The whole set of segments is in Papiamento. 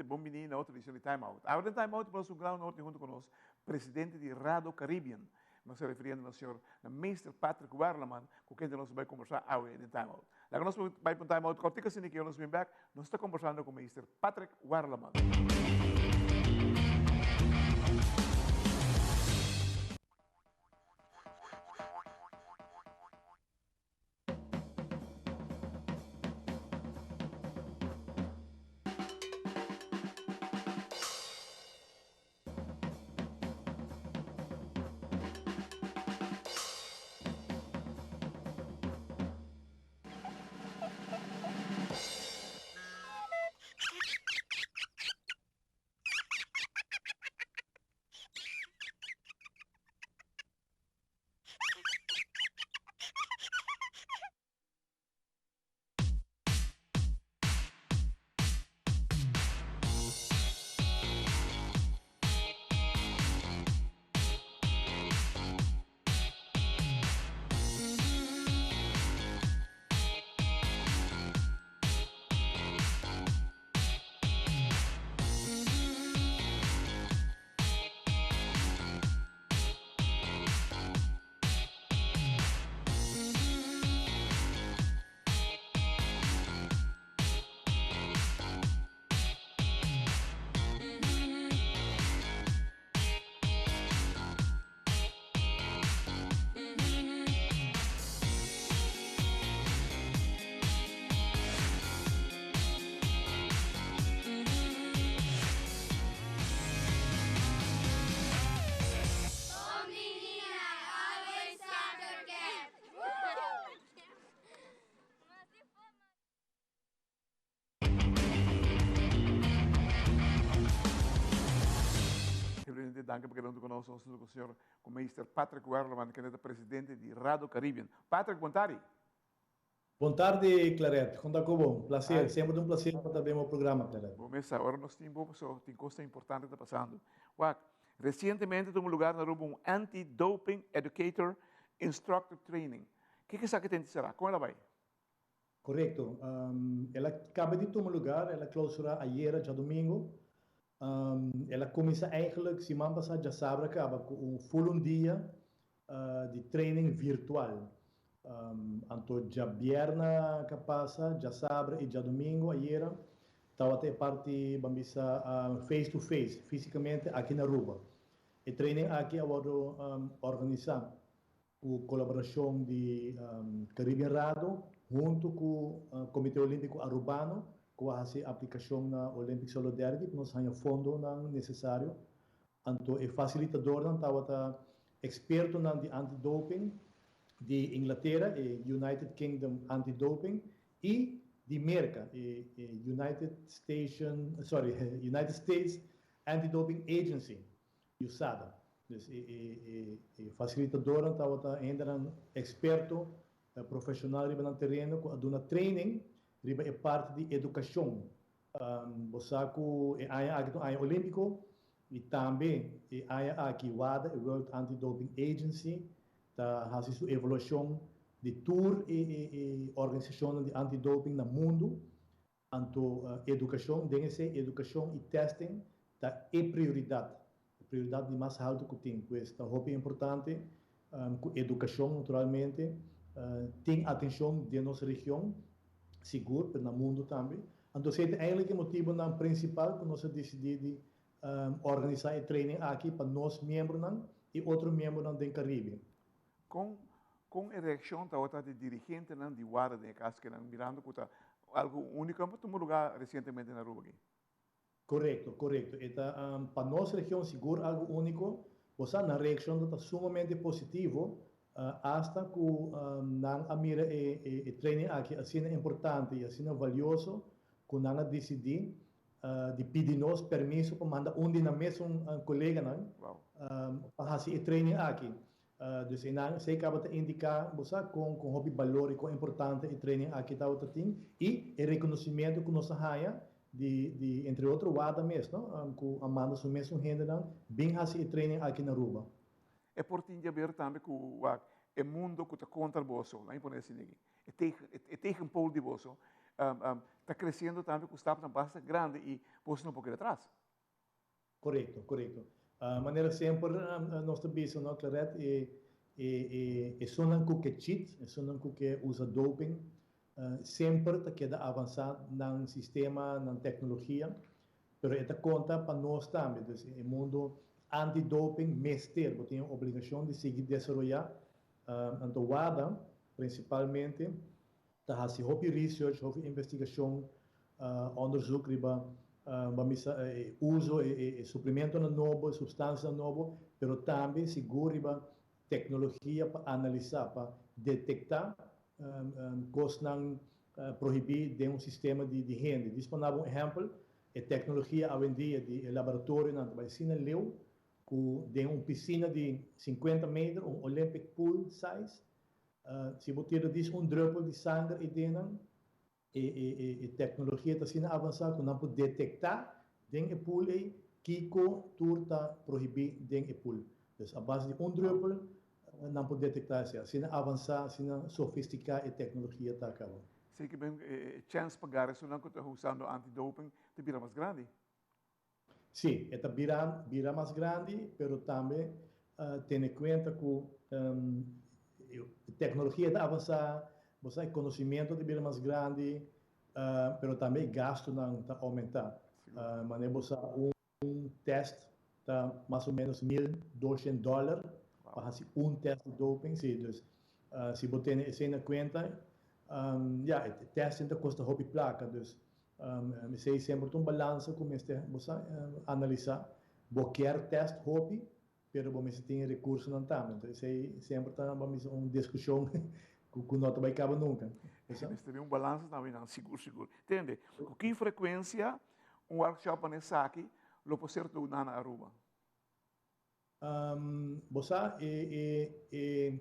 bon bini na otro edicion di Time Out. Awe den Time Out nos un gran honor tin hunto cu nos presidente di Rado Caribbean. Nos ta refiriendo na señor na Meester Patrick Werleman cu kende nos ta bay conversa awe den Time Out. Laga nos bay pa un Time Out cortico asina que nos bin bek nos ta conversando cu Meester Patrick Werleman. Presidente, danki pa keda huntu ku nos. Nos huntu ku señor ku meester Patrick Werleman, kende ta presidente di Rado Caribbean. Patrick, bon tardi. Bon tardi, Claret. Kon ta ku bo? Placer. Semper ta un placer pa ta den bo programa, Claret. Bo mes sa, ora nos tin bo paso tin kosnan importante ta pasando. Wak, resientemente tuma lugar na Aruba un Anti-Doping Educator Instructor Training. Kiko esaki ta intisará? Kon el a bai? Korekto. El a kaba di tuma lugar, el a klausurá ayera djadumingu. El a kuminsá eigenlijk siman pasá djasabra kaba ku un ful un dia di training virtual. Anto djabièrna ka pasa, djasabra i djadumingu ayera tabata e parti ban bisa face to face, físikamente aki na Aruba. E training aki a wòrdu organisá ku kolaborashon di Caribbean Rado huntu ku Komité Olímpiko Arubano ku a hasi aplikashon na Olympic Solidarity pa nos haña fondonan nesesario. Anto e fasilitadornan tabata ekspertonan di anti-doping di Inglatera, e United Kingdom Anti-Doping, i di Merka, e United Station, sorry, United States Anti-Doping Agency. USADA. Dus e fasilitadornan tabata hendenan eksperto, profeshonal riba nan tereno ku a duna training riba e parti di edukashon. Bo sa ku e aña aki ta un aña olímpiko i tambe e aña aki WADA, e World Anti-Doping Agency, ta hasi su evaluashon di tur e organisashonnan di anti-doping na mundu. Anto edukashon, den esei edukashon i testing ta e prioridat, e prioridat di mas haltu ku tin. Pues ta hopi importante ku edukashon naturalmente tin atenshon den nos region, sigur, pero na mundu tambe. Anto esei ta eigenlijk e motibunan prinsipal ku nos a disidí di organisá e training aki pa nos miembronan i otro miembronan den Karibe. Kon Kon e reakshon tabata di dirigentenan di warda den e kas kinan mirando ku ta algu úniko a tuma lugá resientemente na Aruba aki? Korekto, korekto. E ta pa nos region sigur algu úniko. Bo sa, nan reakshon ta sumamente positivo, asta ku nan a mira e training aki asina importante i asina valioso ku nan a disidí di pidi nos permiso pa manda un di nan mesun koleganan pa hasi e training aki. Dus einan esei kaba ta indiká bo sa kon kon hopi balor i kon importante e training aki tabata tin i e rekonosimiento ku nos a haña di di entre otro WADA mes no ku a manda su mesun hendenan bin hasi e training aki na Aruba. E por tin di haber tambe ku wak e mundo ku ta kontra boso, laat mi pone asina aki, e tegen, e tegenpool di boso, ta kresiendo tambe ku stapnan basta grandi i boso no por keda atras. Korekto, korekto. Manera semper nos ta bisa no Claret, e e esunnan ku ke cheat, esunnan ku ke usa doping, semper ta keda avansá nan sistema, nan teknologia, pero e ta konta pa nos tambe. Dus e mundu anti-doping mester, bo tin e obligashon di sigui desaroyá. Anto WADA prinsipalmente Ta hasi hopi research, hopi investigashon, onderzoek riba ban bisa e uso, e suplementonan nobo, e supstansianan nobo, pero tambe sigur riba teknologia pa analisá, pa detektá kosnan prohibí den un sistema di hende. Dis pa naba un ehèmpel, e teknologia awendia di e laboratorionan ta bai asina leu ku den un pisina di sinkuenta meter, un Olympic pool size, Si bo tira dis un druppel di sanger ei den nan, e e e tecnologia ta asina avansa cu nan por detecta den e pool ei kico tur ta prohibi den e pool. Dus a base di un druppel nan por detecta esei. Asina avansa, asina sofistica e tecnologia ta caba. Esei ke ben e chens pa gara esunnan cu ta usando anti-doping ta bira mas grandi. Sí, e ta bira bira mas grandi, pero tambe tene cuenta cu e tecnologia ta avansa, bo sa e conocimiento ta bira mas grandi, pero tambe e gastonan ta aumenta. Manera bo sa un test ta mas o menos 1200 dollar pa haci un test di doping, sí, dus si bo tene esey na cuenta, ya, e testing ta costa hopi placa, dus Esei semper ta un balansa ku mester bo sa analisá. Bo kier tèst hopi, pero bo mester tin e rekursonan tambe. Enton esei semper ta bo mester un diskushon ku no ta bai kaba nunka. Bo sa? Mester bin un balansa tambe nan, sigur sigur. Tende, ku ki frekuensia un workshop manera esaki lo por ser duna na Aruba? Bo sa, e e e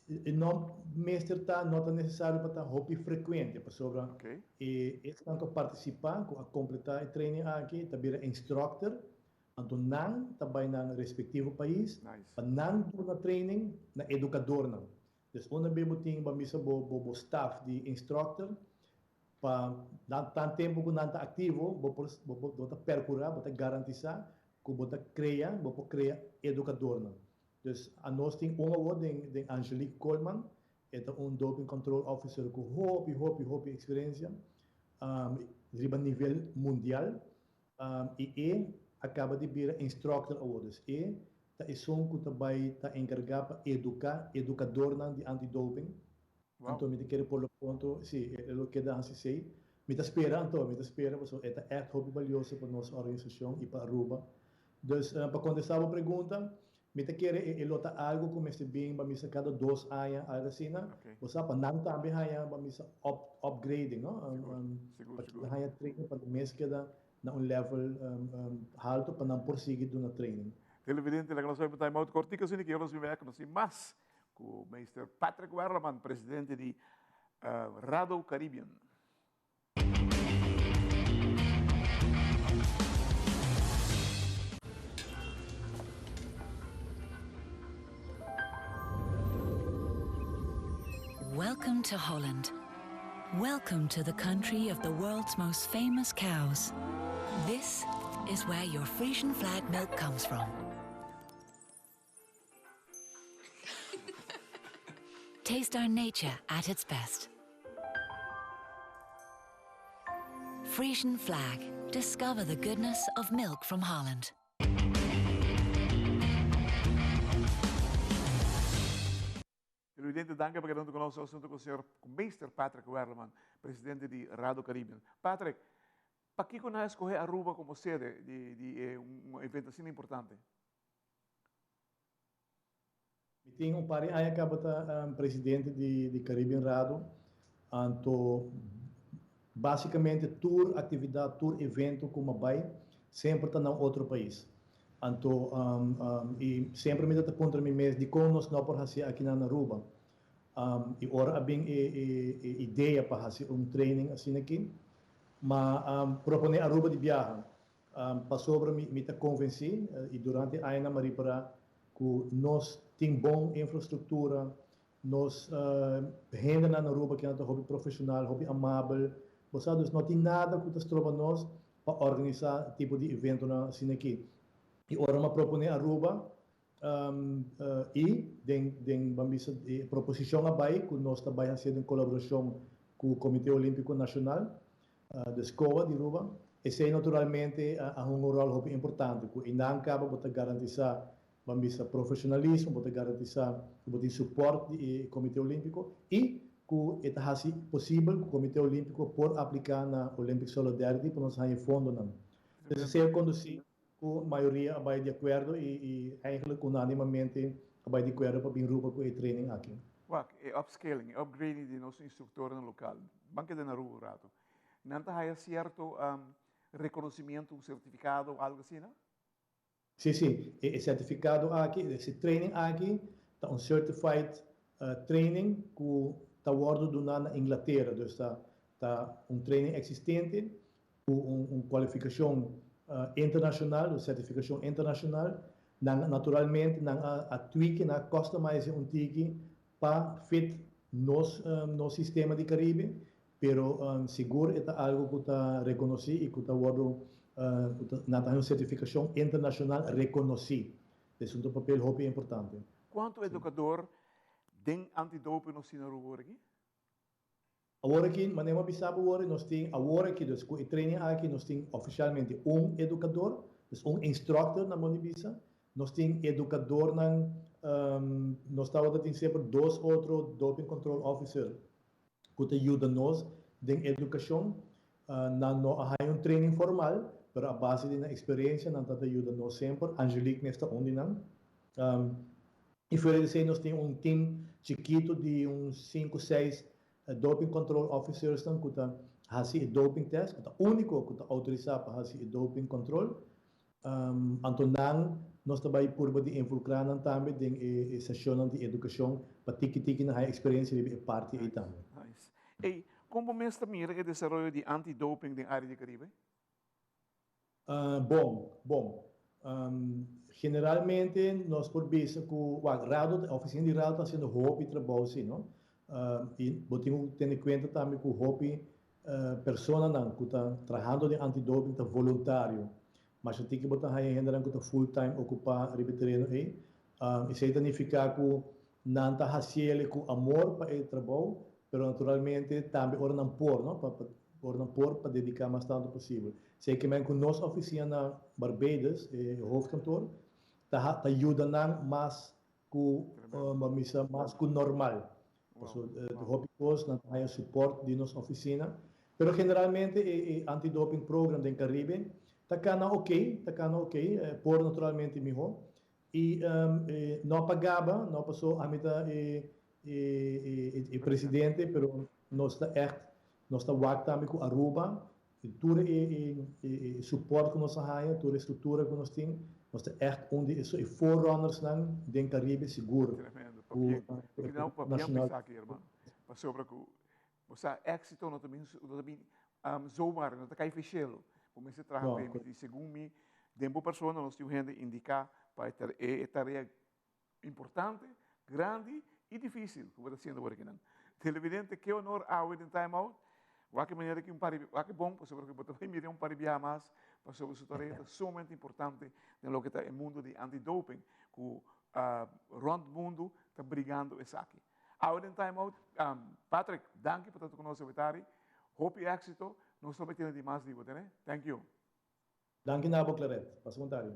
E no mester ta, no ta necesario pa ta hopi frecuente, pasobra e esnan cu a participa, cu a completa e training aki, ta bira instructor, anto nan ta bay nan respectivo pais pa nan duna training na educadornan. Dus unda be bo tin, bo misa bo bo staff di instructor, pa nan tan tempo cu nan ta activo, bo por bo por bo ta percura, bo ta garantisa cu bo ta crea, bo por crea educadornan. Dus anos tin un awor den den Angelique Koolman, e ta un doping control officer ku hopi hopi hopi eksperensia riba nivel mundial i e a kaba di bira instructor awor. Dus e ta esun ku ta bai ta enkargá pa eduká edukadornan di anti-doping. Anto mi ta kere por lo pronto si e lo keda hasi esei. Mi ta spera anto, mi ta spera pasobra e ta ègt hopi balioso pa nos organisashon i pa Aruba. Dus pa kontestá bo pregunta, mi ta kere e lo ta algu ku mester bin ba misa kada dos aña algu asina. Bo sa pa nan tambe haña ba misa up upgrading no, pa keda haña training pa nan mes keda na un level haltu pa nan por sigui duna training. Televidente, laga nos bai pa time out kortiku asina ke nos bin bek nos tin mas Ku Meester Patrick Werleman, presidente di Rado Caribbean. Welcome to Holland. Welcome to the country of the world's most famous cows. This is where your Frisian flag milk comes from. Taste our nature at its best. Frisian Flag. Discover the goodness of milk from Holland. Televidente, danki pa keda huntu ku nos huntu ku señor Meester Patrick Werleman, presidente di Rado Caribbean. Patrick, pakiko nan a escoge Aruba como sede di di e un evento asina importante? Mi tin un par di aña caba ta presidente di di Caribbean Rado, anto basicamente tur actividad, tur evento cu mi a bay semper ta na un otro pais. Anto y semper mi ta ta puntra mi mes dicon nos no por haci aki na Aruba. Y ora a bin e e idea pa haci un training asina aki, ma propone Aruba di biaha. Pasobra mi ta konvensí i durante añanan mi a ripará ku nos tin bon infrastruktura, nos hendenan na Aruba ku ta hopi profeshonal, hopi amabel. Bo sa, dus no tin nada ku ta stroba nos pa organisá tipo di eventonan asina aki. I ora mi a proponé Aruba, i den ban bisa e proposishon a bai ku nos ta bai hasié den kolaborashon ku Komité Olímpiko Nashonal, de SCOA di Aruba. Esei naturalmente a hunga un ròl hopi importante ku einan kaba bo ta garantisá, ban bisa, profeshonalismo, bo ta garantisá ku bo tin supòrt di e Komité Olímpiko i ku e ta hasi posibel ku Komité Olímpiko por apliká na Olympic Solidarity pa nos haña e fondonan. Entonces esei a kondusí ku mayoria a bai di akuerdo i eigenlijk unánimamente a bai di akuerdo pa bin Aruba ku e training aki. Wak, e upscaling, e upgrading di nos instruktornan lokal, ban keda na Aruba un rato. Nan ta haya cierto reconocimiento, un certificado o algo asina? Si, si. E certificado aki, e training aki ta un certified training cu ta wordo duna na Inglatera. Dus ta un training existente cu un cualificacion internacional, un certificacion internacional. Nan naturalmente nan a tweak, nan a customize un tiki pa fit nos sistema di Caribe, pero sigur e ta algo cu ta reconoci y cu ta wordo, cu ta, nan ta haña un certificacion internacional reconoci. Es un papel hopi importante. Cuanto educador den antidoping nos tin na Aruba awor aki? Awor aki, manera mi a bisa bo awor, nos tin awor aki, dus cu e training aki nos tin oficialmente un educador, dus un instructor na modo di bisa. Nos tin educadornan, nos tabata tin semper dos otro doping control officer cu ta yuda nos den educacion. Nan no a haña un training formal, pero a base di nan experiencia nan ta ta yuda nos semper. Angelique mes ta un di nan. Y fuera di esey nos tin un team chikito di un cinco, seis doping control officersnan cu ta haci e doping test, cu ta unico cu ta autorisa pa haci e doping control. Anto nan nos ta bay purba di involucra nan tambe den e sesionnan di educacion pa tiki tiki nan haya experiencia riba e parti ey tambe. Nice. Ey, con bo mes ta mira e desaroyo di anti-doping den area di Caribe? Bon, bon. Generalmente nos por bisa cu, wak, Rado, oficina di Rado ta haciendo hopi trabou si, no? Y bo tin cu tene cuenta tambe cu hopi personanan cu ta trahando den antidoping ta voluntario. Masha tiki bo ta haya hendenan cu ta full time ocupa riba e tereno ey. Esey ta nifica cu nan ta haciele cu amor pa e trabou, pero naturalmente tambe ora nan por, no? Pa, pa, ora nan por pa dedica mas tanto posibel. Esey ke men cu nos oficina na Barbados, e hoofdkantoor, ta, ta yuda nan mas cu, bo misa, mas cu normal. Pasobra hopi cos nan ta haya support di nos oficina. Pero generalmente e anti-doping program den Caribe ta cana ok, ta cana ok, por naturalmente miho. Y no pa gaba, no paso ami ta e presidente, pero nos ta echt, nos ta wak tambe cu Aruba, tur e support cu nos a haya, tur e structura cu nos tin, nos ta echt un di e forerunners-nan den Caribe sigur. Tremendo. Pabien. Cu pabien pa esaki, hermano. Pasobra cu bo sa exito no ta bin, no ta bin zomaar, no ta cay feshelo. Bo mester traha p'e. Y segun mi, den bo persona nos tin un hende indica pa e tarea importante, grandi y dificil cu bo ta haciendo awor akinan. Televidente, ke honor awe den Time Out. Wak e manera ki un par di, wak e bon, pasobra ku bo ta bai mira un par di biaha mas, pasobra su tarea ta sumamente importante den loke ta e mundo di anti-doping, ku rond mundo ta brigando esaki. Awe den Time Out, Patrick, danki pa ta ku nos awe tari. Hopi éxito. Nos ta bai tene di mas di bo, tene? Thank you. Danki na bo, Claret. Pasa bon tardi.